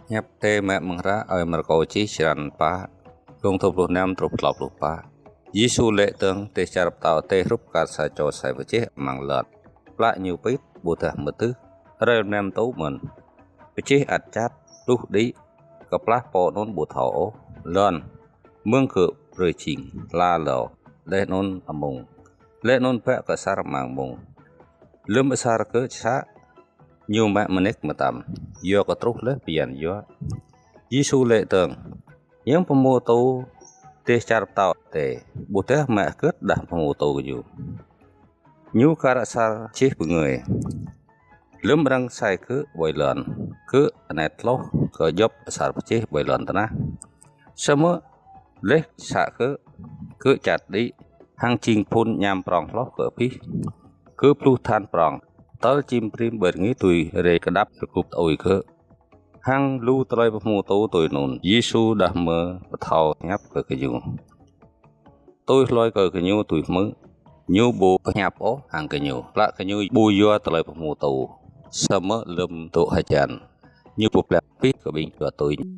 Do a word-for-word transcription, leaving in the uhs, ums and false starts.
Hiăp Adai mơ̆ng hră ơi Markô čih, črăn pă, glông dua pluh năm truh klâo pluh pă. Yêsu laĭ dơ̆ng: Dêh čar pơtao Adai hrup kar sa čô sai pơjeh amăng lŏn. Plă ñu pĭt, ƀôdah mơdưh, hrơi mlam tŭ mơ̆n. Pơjeh ăt čăt, luh đĭ, kơplah pô anŭn ƀu thâo ôh. Lŏn mơ̆ng gơ̆ brơi jing, hla hlâo, laih anŭn amŭng, laih anŭn bă kơ asar amăng mŭng. Lơ̆m asar gơ̆ čơsă, ñu mă mơneč mơtam, yua kơ truh laih bơyan yuă. Yêsu laĭ dơ̆ng: Hiư̆m pơhmutu dêh čar pơtao Adai, ƀôdah mă hơget đah pơhmutu gơñu? Ñu kar asar pơjeh bơngơi. Lơ̆m arăng sai gơ̆ ƀơi lŏn, gơ̆ anet hloh kơ djŏp asar pơjeh ƀơi lŏn tơnah. Samơ̆ laih čơsă gơ̆, gơ̆ čăt đĭ, hăng jing phŭn añăm prŏng hloh kơ abih. Gơ̆ bluh than prŏng, tơl čim brĭm ƀơi rơngit dưi rai kơđăp rơkŭp tơui gơ̆. Hăng lu tơlơi pơhmutu tui anŭn, Yêsu đah mơ̆ pơthâo hiăp kơ gơñu. Tui hloi kơ gơñu dưi hmư̆, ñu ƀu pơhiăp ôh hăng gơñu, plă gơñu ƀu yua tơlơi pơhmutu. Samơ̆ lơ̆m dŏ hơjan, ñu pơblang abih kơ ƀing juat tui ñu.